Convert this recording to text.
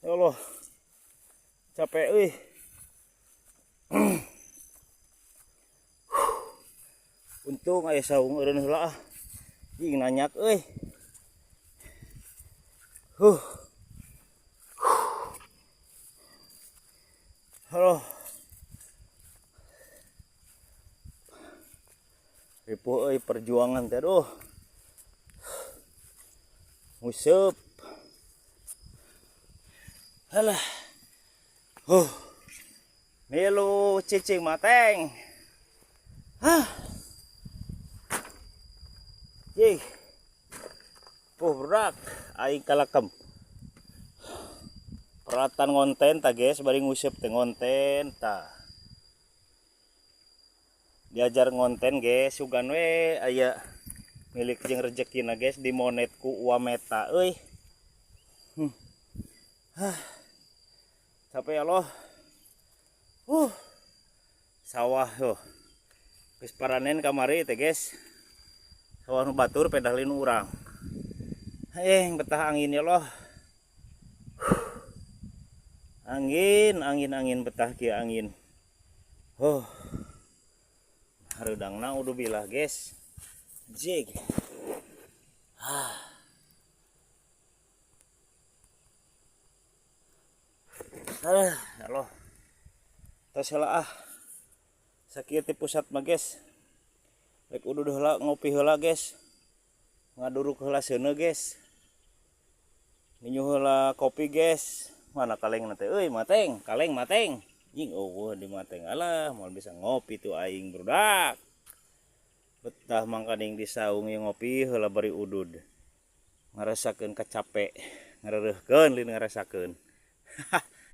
Ya Allah. Capek euy. Untung aya saung eureun heula ah. Jing nanyak euy. Huh. Halo. Ripuh euy perjuangan teh aduh. Nguseup. Alah. Huh. Milu cicing mateng. Hah. Jih. Puh berak aing kalakem. Peralatan ngonten ta guys, bari nguseup teh ngonten ta. Diajar ngonten guys, sugan we aya milik jeung rezekina guys di monet ku Wameta euy. Hah. Capek ya Allah. Sawah tuh. Geus paranen kamari teh guys. Sawah nu batur pedah linu urang. Betah angin ya Allah. Angin, angin, angin betah kieu angin. Hareudangna udah bilah guys. Jig. Ah, ya Allah. Tos heula ah. Sakieu ti pusat mah guys. Rek uduh heula ngopi heula guys. Ngaduruk heula seuneu guys. Minyu heula kopi guys. Mana kaleng teh euy mateng, kaleng mateng. Jing eueuh di mateng alah moal bisa ngopi tuh aing brudak. Betah mangkaning di saung ieu ngopi heula bari udud. Ngarasakeun kacape, ngareureurkeun lin ngarasakeun.